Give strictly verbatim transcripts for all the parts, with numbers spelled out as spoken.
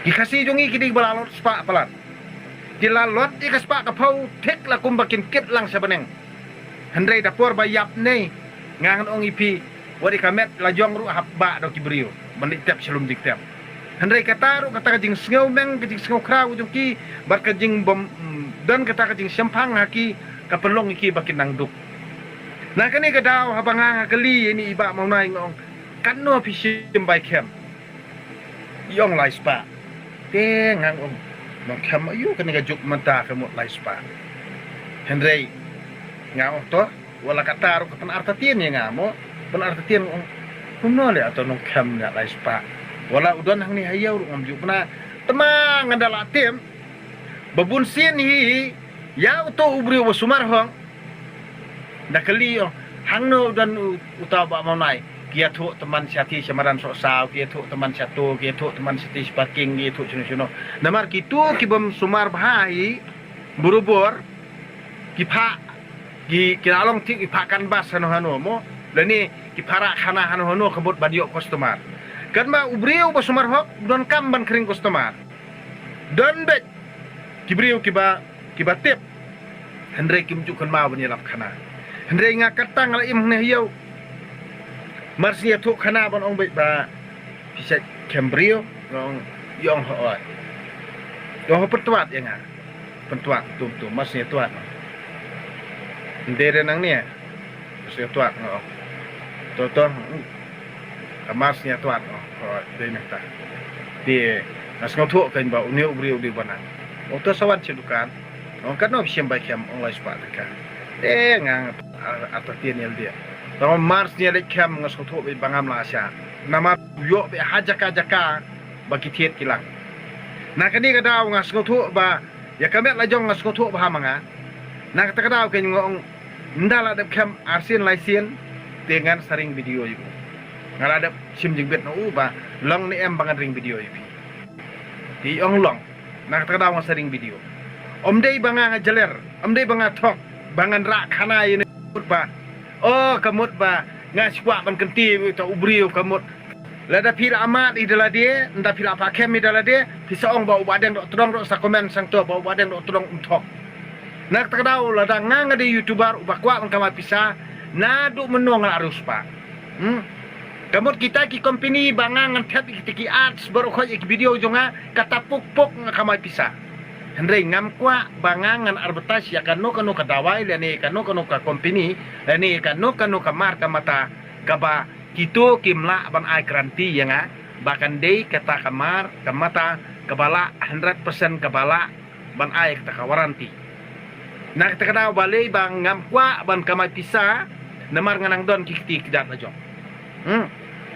Ki Khasi jong ngi ki dei ba la lot spah palat. Ki la lot ïa ka spah ka phew thik la kumba kin kit lang sha bneng. Hynrei da por ba ïap ne nga ngan ong ïa phi, wat ïa ka met la jong ruh hap bah da ki briew ban leit tep sha lum jingtep. Hynrei kata ruh kata ka jingsngew meng, ka jingsngew khraw jong ki bad ka jingbym, mm, don kata ka jingshemphang ha ki, ka pynlong ïa ki ba kin nang duk. Na kane ka daw haba nga nga kylli ïa ine i Bah Mawnai nga ong, katno phi shim bai khem? I ong lai spah. Te nga ong, nongkhem aïu kane ka juk mynta ka mut lai spah. Hynrei nga ong to, wat la katta ruh ka pynartatien ïa nga mo. Pynartatien nga ong, kumno leh ato nongkhem ïa lai spah. Wat la u don hangne ha ïew ruh ngam ju pynah. Te ma nga da la tip ba bun sien hi ïa uto u briew ba sumar hok. Da kylli ong, hangno u don u, uta u Bah Mawnai? Ki ïathuh tymmen sha ti sha madan Sohsaw, ki ïathuh tymmen sha to, ki ïathuh tymmen sha ti sha parking, ki ïathuh shano shano. Namar kito ki bym sumar bha hi, barabor ki phah, ki, ki la long thik ki phah canvas hano hano mo. Lane ki phah rah khana hano hano ka mut ban ïoh customer. Katba u briew ba sumar hok u donkam ban khring customer. Don beit ki briew kiba, kiba tip. Hynrei kim ju kynmaw ban ïalap khana. Hynrei nga katta nga la im hangne ha ïew. Mar shu ïathuh khana ban ong beit ba phi shait khem briew, nga ong, i ong hooid. I ong pyntwad ïa nga. Pyntwad tum tum, mar shu ïatwad. Ym dei re nangne. Shu ïatwad nga ong. To to. Ka mar shu ïatwad nga ong. Hooid, dei nangta. Te nga sngewthuh kein ba une u briew u dei u ba nang. Ong to sa wan sha dukan. Ong katno phi shim bai khem? Ong lai spah tyngka. Te nga, ah, artatien ïalade. Tang mar shu ïaleit khem nga sngewthuh beit ba ngam lah shah. Namar u ïoh beit ha jaka jaka ba ki thied ki lang. Na kane ka daw nga sngewthuh ba ïa ka met la jong nga sngewthuh bha ma nga. Na kata ka daw kein nga ong, ynda la dep khem arsien laisien te ngan sa ring video ïa u. Nga la dep shim jingbit na u ba long ne em ba ngan ring video ïa phi. Te i ong long. Na kata ka daw nga sa ring video. Ym dei ba nga nga jler, ym dei ba nga thok ba ngan rah khana ïa ne mut ba, oh, ka mut ba nga shu kwah ban kynti ïa uta u briew ka mut. Lada phi la mad ïa da lade, ynda phi la phah khem ïa da lade, phi sa ong ba u Bah Deng Dohtdong ruh sa comment shangto ba u Bah Deng Dohtdong um thok. Na kata ka daw lada nga nga dei YouTuber uba kwah ban kamai pisa, naduh mynno nga la riewspah. Hmm. Ka mut kita ki company ba nga ngan thep ïa kita ki ads baroh khoit ïa ki video jong nga, kata puk puk nga kamai pisa. Hynrei ngam kwah ba nga ngan advertise ïa kano kano ka dawai lane kano kano ka company lane kano kano ka mar ka mata kaba kito kim lah ban ai guarantee ïa nga ba kan dei kata ka mar ka mata kaba lah hundred percent kaba lah ban ai kata ka warranty. Na kata ka daw balei ba ngam kwah ban kamai pisa, namar nga nang don ki kti ki jait la jong. Hmm.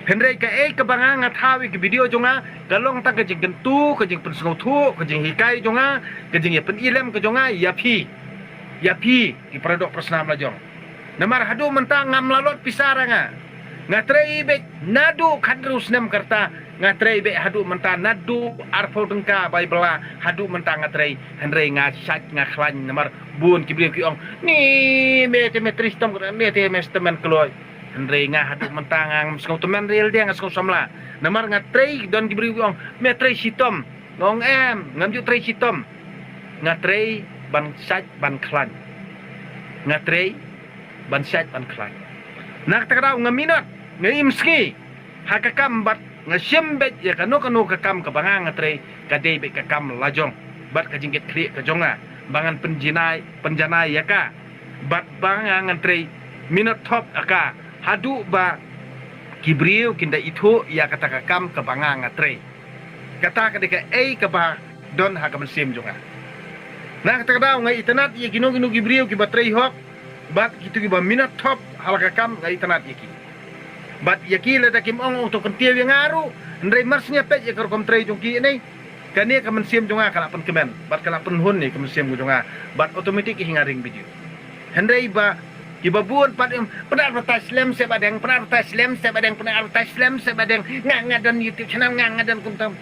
Hynrei kaei kaba nga nga thaw ïa ki video jong nga ka long tang ka jingkyntu, ka jingpynsngewthuh, ka jinghikai jong nga, ka jingïapynïalem ka jong nga ïa phi, ïa phi ki para doh para snam la jong. Namar haduh mynta ngam lah lot pisa ra nga. Nga trei beit naduh khathynriew snem ka rta. Nga trei beit haduh mynta naduh arphew tyngka bai bylla haduh mynta nga trei. Hynrei nga shait nga khlaiñ namar bun ki briew ki ong, ni me te me trei shitom, me te me shitom men kloi. Hynrei nga haduh mynta ngam sngew tymmen re lade, nga sngew samla. Namar nga trei, don ki briew ki ong me trei shitom. Nga ong em, ngam ju trei shitom. Nga trei ban shait ban khlaiñ. Nga trei ban shait ban khlaiñ. Na kata ka daw nga minot, nga im sngi ha ka kam bad nga shim beit ïa kano kano ka kam kaba nga nga trei ka dei beit ka kam la jong bad ka jingkit khlieh ka jong nga ba ngan pynjanai, pynjanai ïa ka bad ba nga ngan trei minot thop ïa ka haduh ba ki briew kin da ithuh ïa kata ka kam kaba nga nga trei. Kata ka dei kaei kaba don ha ka mynsiem jong nga. Na kata ka daw nga itynnad ïa kino kino ki briew kiba trei hok bad kito kiba minot thop ha la ka kam, nga itynnad ïa ki. Bad ïa ki lada kim ong ong to kyntiew ïa nga ruh, hynrei mar shu nga peit ïa ka rukom trei jong ki ne, kane ka mynsiem jong nga ka la pynkmen bad ka la pynhun ïa ka mynsiem jong nga bad automatic hi nga ring video. Hynrei ba kiba bun pat, em, pynadvertise lem seh Bah Deng, pynadvertise lem seh Bah Deng, pynadvertise lem seh Bah Deng. Nga nga don YouTube channel, nga nga don kumta.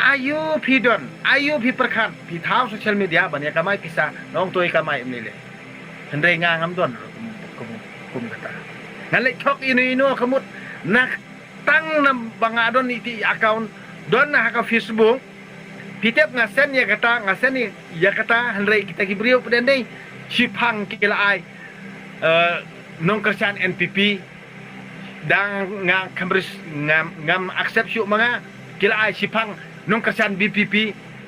Aïu phi don, aïu phi pyrkhat, phi thaw social media ban ïa kamai pisa, nong to ïa kamai em ne leh. Hynrei nga ngam don kum, kum, kum kata. Nga leh thok ino ino ka mut na tang na ba nga don iti account Don na ha ka Facebook, phi tip nga send ïa kata, nga send ïa kata, hynrei kita ki briew pat dei shiphang ki la ai, eh, nongkyrshan N P P, dang nga kham ris, ngam, ngam accept shuh ma nga, ki la ai shiphang nongkyrshan V P P.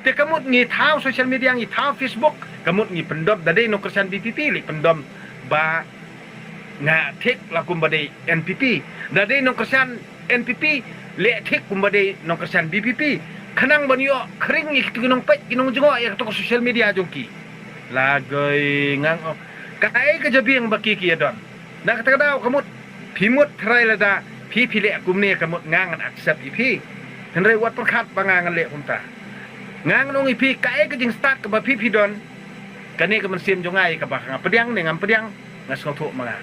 Te ka mut ngi thaw social media, ngi thaw Facebook, ka mut ngi pyndom, da dei nongkyrshan V P P, leh pyndom ba nga thik la kumba dei N P P. Da dei nongkyrshan N P P, leh thik kumba dei nongkyrshan V P P. Khnang ban ïoh khring ïa kitu ki nongpeit, ki nongjngoh ïa katu ka social media jong ki. Lagoi ngang, oh. Kaei ka jabieng ba ki ki ïa don. Na kata ka daw ka mut, phi mut tharai lada phi phi leh kumne ka mut nga ngan accept ïa phi. Hynrei wat pyrkhat ba nga ngan leh kumta. Nga ngan ong ïa phi kaei ka jingstad kaba phi phi don. Kane ka mynsiem jong nga ïa kaba nga pdiang ne ngam pdiang, nga sngewthuh ma nga.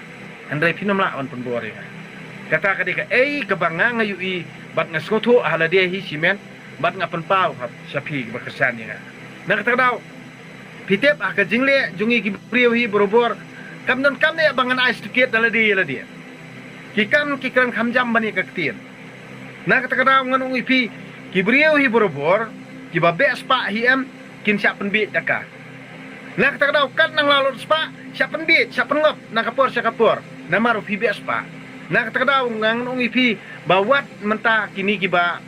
Hynrei phin ym lah ban pynbor ïa nga. Kata ka dei kaei kaba nga nga ïohi bad nga sngewthuh ha lade hi shimet bad nga pynpaw ha sha phi ba kyrshan ïa nga. Na kata ka daw, phi tip ha ka jingleh jong ngi ki briew hi barabor, kam don kam ne ba ngan ai certificate da lade ïa lade. Ki kam ki kren kham jam ban ïa ka ktien. Na kata ka daw ngan ong ïa phi, ki briew hi barabor, kiba beh spah hi em, kin shah pynbiej da ka. Na kata ka daw kat nang la lut spah, shah pynbiej, shah pynngop, na ka por sha ka por. Namar u phi beh spah. Na kata ka daw ngan ong ïa phi, ba wat mynta kine kiba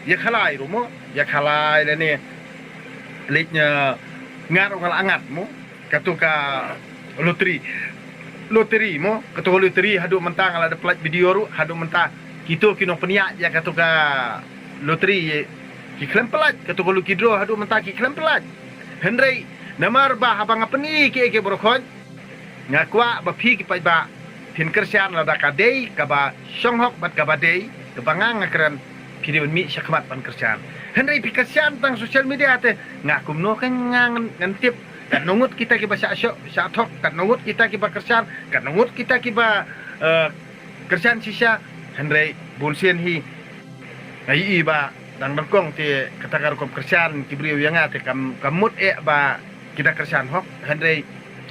ïa khalai ruh mo, ïa khalai lane leit ïa ngat ruh nga la ngat mo. Katu ka lottery. Lottery mo, katu ka lottery haduh mynta nga la da pynlait video ruh, haduh mynta kitu ki nongpynïaid ïa katu ka lottery ki khlem pynlait, katu ka lucky draw haduh mynta ki khlem pynlait. Hynrei namar ba haba nga pyni kiei kiei baroh khoit, nga kwah ba phi ki paidbah phin kyrshan lada ka dei kaba shong hok bad kaba dei kaba nga nga kren, phi dei ban mih shakhmat ban kyrshan. Hynrei phi kyrshan tang social media te, nga kumno kan nga ngan, ngan tip. Katno ngut kita kiba shah shoh, shah thok, katno ngut kita kiba kyrshan, katno ngut kita kiba, eh, kyrshan shisha. Hynrei bun sien hi nga ïohi ba dang dang kong te kata ka rukom kyrshan ki briew ïa nga te kam, kam mut eh ba kita kyrshan hok. Hynrei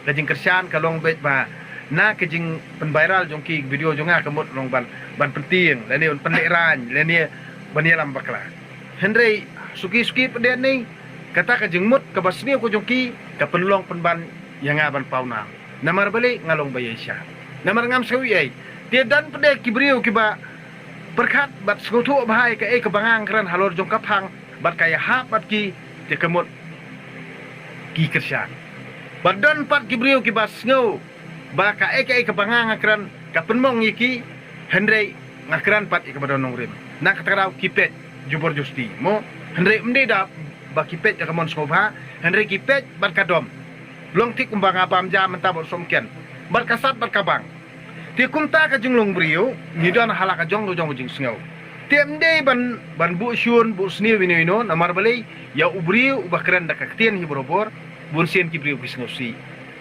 ka jingkyrshan ka long beit ba na ka jingpynviral jong ki video jong nga ka mut long ban, ban pyntieng lane ban pynlehraiñ lane ban ïalam bakla. Hynrei suki suki pat dei ne kata ka jingmut kaba sniew ka jong ki ka pynlong pynban ïa nga ban pawnam. Namar balei nga long ba ïaishah. Namar ngam sngew ei. Te don pat dei ki briew kiba pyrkhat bad sngewthuh bha ïa kaei kaba nga nga kren halor jong ka phang bad ka ïahap bad ki, te ka mut ki kyrshan. Bad don pat ki briew kiba sngew ba kaei kaei kaba nga nga kren ka pynmong ïa ki, hynrei nga kren pat ïa kaba don nongrim. Na kata ka daw ki peit jubor justi mo, hynrei ym dei da ba ki peit da ka mon sngewbha, hynrei ki peit bad ka dom. Long thik kumba nga bam ja mynta bad sumken bad ka sat bad ka bang. Te kumta ka jinglong briew ngi don ha la ka jong ka jong ka jingsngew. Te ym dei ban, ban buh shun buh sniew ino ino, namar balei ïa u briew uba kren da ka ktien hi barabor, bun sien ki briew ki sngewsih.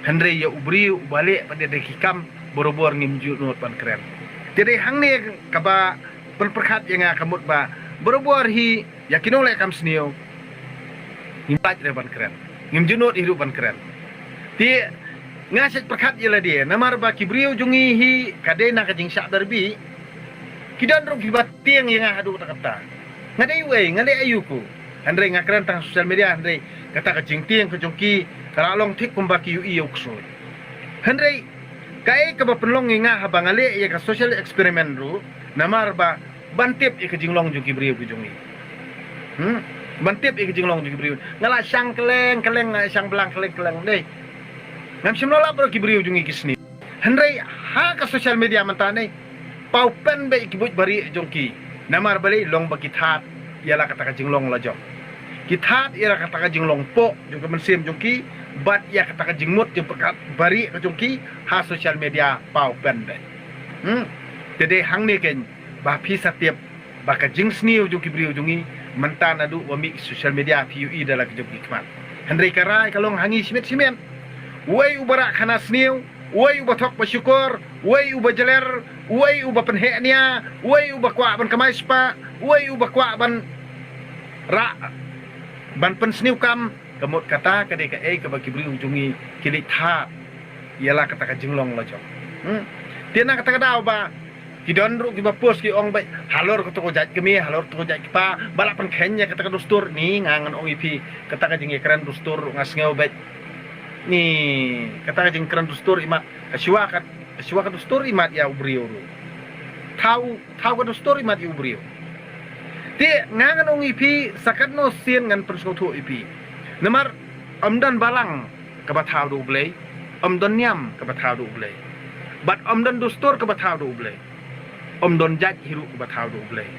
Hynrei ïa u briew uba leh pat de ki kam barabor ngim ju nud ban kren. Te dei hangne kaba pynpyrkhat ïa nga ka mut ba barabor hi ïa ki nongleh kam sniew ngim pait re ban kren, ngim ju nud hi ruh ban kren. Te nga shet pyrkhat ïa lade namar ba ki briew jong ngi hi ka dei na ka jingshah derbi. Ki don ruh kiba tieng ïa nga haduh katta katta. Nga dei uei, nga leh aïu ko. Hynrei nga kren tang social media, hynrei kata ka jingtieng ka jong ki ka la long thik kumba ki ïohi ïa u ksuid. Hynrei kaei kaba pynlong ïa nga haba nga leh ïa ka social experiment ruh, namar ba ban tip ïa ka jinglong jong ki briew ki jong ngi. Hmm? Ban tip ïa ka jinglong jong ki briew. Nga la shang kylleng kylleng, nga la shang blang kylleng kylleng dei. Ngam shym la lap ruh ki briew jong ngi ki sniew. Hynrei ha ka social media mynta ne, paw pen beit ki buit barieh jong ki. Namar balei, long ba ki thad ïa la kata ka jinglong lajong. Ki thad ïa la kata ka jinglong poh jong ka mynsiem jong ki bad ïa kata ka jingmut jingpyrkhat barieh ka jong ki ha social media paw pen beit. Hmm? Te dei hangne kein ba phi sa tip ba ka jingsniew jong ki briew jong ngi mynta naduh ba mih social media phi ïohi da la ki jong ki khmat. Hynrei ka rai ka long ha ngi shimet shimet. Uei uba rah khana sniew, uei uba thok ba shukor, uei uba jler, uei uba pynheh nia, uei uba kwah ban kamai spah, uei uba kwah ban rah ban pynsniew kam, ka mut kata ka dei kaei kaba ki briew jong ngi ki leit thad ïa la kata ka jinglong lajong. Hmm? Te na kata ka daw ba Ki don ruh kiba post ki ong beit halor kato ka jait kmie, halor kato ka jait kpa, ba la pynkheiñ ïa kata ka dustur. Ni nga ngan ong ïa phi, kata ka jingïakren dustur ruh nga sngew beit. Ni kata ka jingkren dustur imat, ka shuwa ka, ka shuwa ka dustur imat ïa u briew ruh. Thaw, thaw ka dustur imat ïa u briew. Te nga ngan ong ïa phi, sa katno sien ngan pynsngewthuh ïa phi. Namar ym don balang kaba thaw da U Blei, ym don niam kaba thaw da U Blei. Bad ym don dustur kaba thaw da U Blei. Ym don jait hi ruh kaba thaw da U Blei.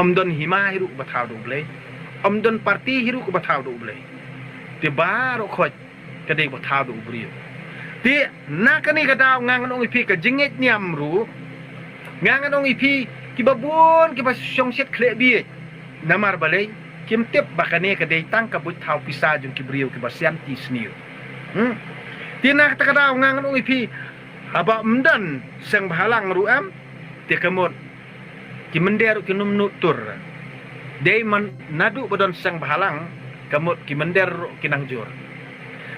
Ym don hima hi ruh kaba thaw da U Blei. Ym don parti hi ruh kaba thaw da U Blei. Te baroh khoit ka dei kaba thaw da u briew. Te na kane ka daw nga ngan ong ïa phi ka jingngeit niam ruh, nga ngan ong ïa phi, kiba bun kiba shongshit khleh bieit. Namar balei? Kim tip ba kane ka dei tang ka buit thaw pisa jong ki briew kiba sian ki sniew. Hmm. Te na kata ka daw nga ngan ong ïa phi, haba ym don seng bhalang ruh em, te ka mut ki mynder ruh kin ym nud tur. Dei man naduh ba don seng bhalang, ka mut ki mynder ruh ki nang jur.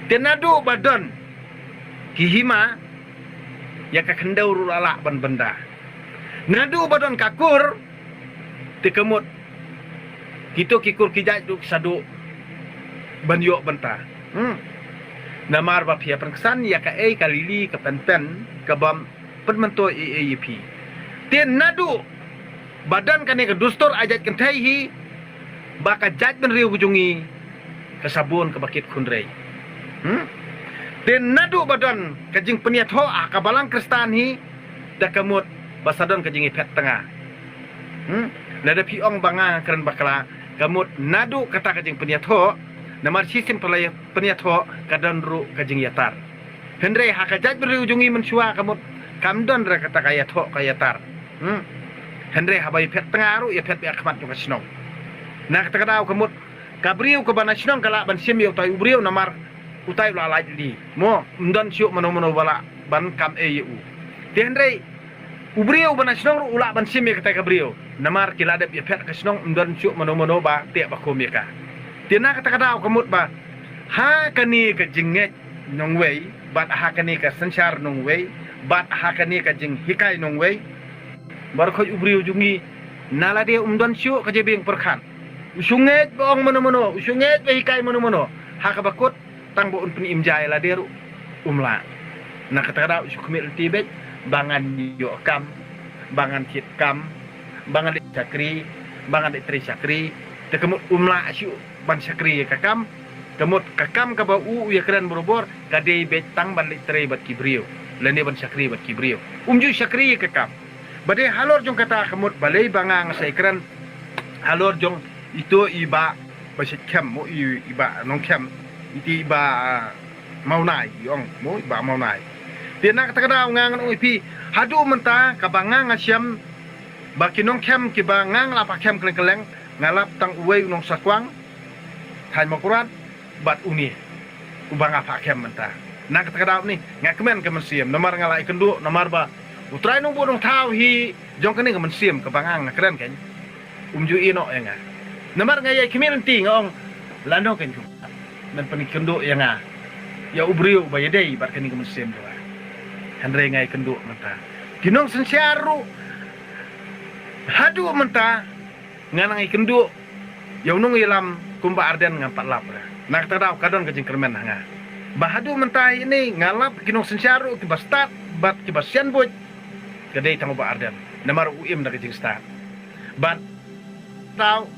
Te naduh ba don ki hima, ïa ka khyndew ruh la lah ban bynda. Naduh ba don ka kur, te ka mut kito ki kur ki jait ruh ki sa duh ban ïoh bynta. Hmm. Namar ba phi ïa pynksan ïa kaei ka lili ka penpen, ka bym pynmyntoi ei ei ïa phi. Te naduh ba don kane ka dustur ai jait kynthei hi, ba ka jaitbynriew ka jong ngi ka sa bun kaba kit khun rei. Hmm? Te naduh ba don ka jingpynïathoh ha ka balang Khristan hi, te ka mut ba sa don ka jingïaphet tnga. Hmm? Lada phi ong ba nga kren bakla, ka mut naduh kata ka jingpynïathoh, namar shisien pynlait pynïathoh ka don ruh ka jingïatar. Hynrei ha ka jaitbynriew jong ngi mynshuwa ka mut kam don ruh kata ka ïathoh ka ïatar. Hmm. Hynrei haba ïaphet tnga ruh ïaphet beit ha khmat jong ka shnong. Na kata ka daw ka mut ka briew kaba na shnong ka lah ban shim ïa utai u briew namar utai u la lait lili. Mo, ym don shuh mano mano ba lah ban kam ei ïa u. Te hynrei u briew ba na shnong ruh u lah ban shim ïa kata ka briew. Namar ki la dep ïaphet ka shnong, ym don shuh mano mano ba teh ba khum ïa ka. Te na kata ka daw ka mut ba ha kane ka jingngeit nongwei, bad ha kane ka synshar nongwei, bad ha kane ka jinghikai nongwei, baroh khoit u briew jong ngi na lade um don shuh ka jabieng pyrkhat. U shu ngeit ba ong mano mano, u shu ngeit ba hikai mano mano. Ha kaba kut tang ba un pynim ja ïa lade ruh um lah. Na kata ka daw u shu khmih lynti beit ba ngan ïoh kam, ba ngan thied kam, ba ngan leit shakri, ba ngan leit trei shakri. Te ka mut um lah shuh ban shakri ïa ka kam. Ka mut ka kam kaba u u ïakren barabor ka dei beit tang ban leit trei bad ki briew lane ban shakri bad ki briew. Um ju shakri ïa ka kam. Ba dei halor jong kata ka mut balei ba nga nga sa ïakren halor jong ito i bah Bashitkhem mo, i, i bah Nongkhem, ito i bah, ah, Mawnai, i ong mo, i bah Mawnai. Te na kata ka daw nga ngan ong ïa phi, haduh mynta kaba nga nga shem ba ki Nongkhem kiba nga nga la phah khem kylleng kylleng, nga lap tang uwei u Nongsahkwang, thaiñ Mawkyrwat, bad une uba nga phah khem mynta. Na kata ka daw ni nga kmen ka mynsiem namar nga la ïakynduh namar ba U Trai Nongbuh Nongthaw hi jong kane ka mynsiem kaba nga nga kren keiñ um ju ïehnoh ïa nga. Namar nga ïai khmih lynti nga ong lano keiñ kumta men pynïakynduh ïa nga, ïa u briew ba ïadei bad kane ka mynsiem jong nga. Hynrei nga ïakynduh mynta ki nongsynshar ruh haduh mynta nga nang ïakynduh ïa u nongïalam kum Bah Ardent ngam pat lap re. Na kata ka daw ka don ka jingkyrmen ha nga ba haduh mynta hi ne nga lap ki nongsynshar ruh kiba stad bad kiba sian buit ka dei tang u Bah Ardent namar u im da ka jingstad. Bad daw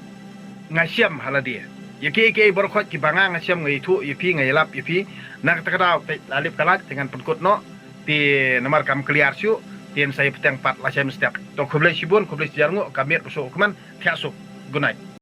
nga shem ha lade ïa kiei kiei baroh khoit kiba nga nga shem nga ïathuh ïa phi, nga ïalap ïa phi. Na kata ka daw peit la lip ka lait te ngan pynkut noh. Te namar kam clear shuh te yn sa ïa bteng pat lashai mynstep. To khublei shibun, khublei shihajar nguh, ka miet u suk u kmen. Thiah suk. Good night.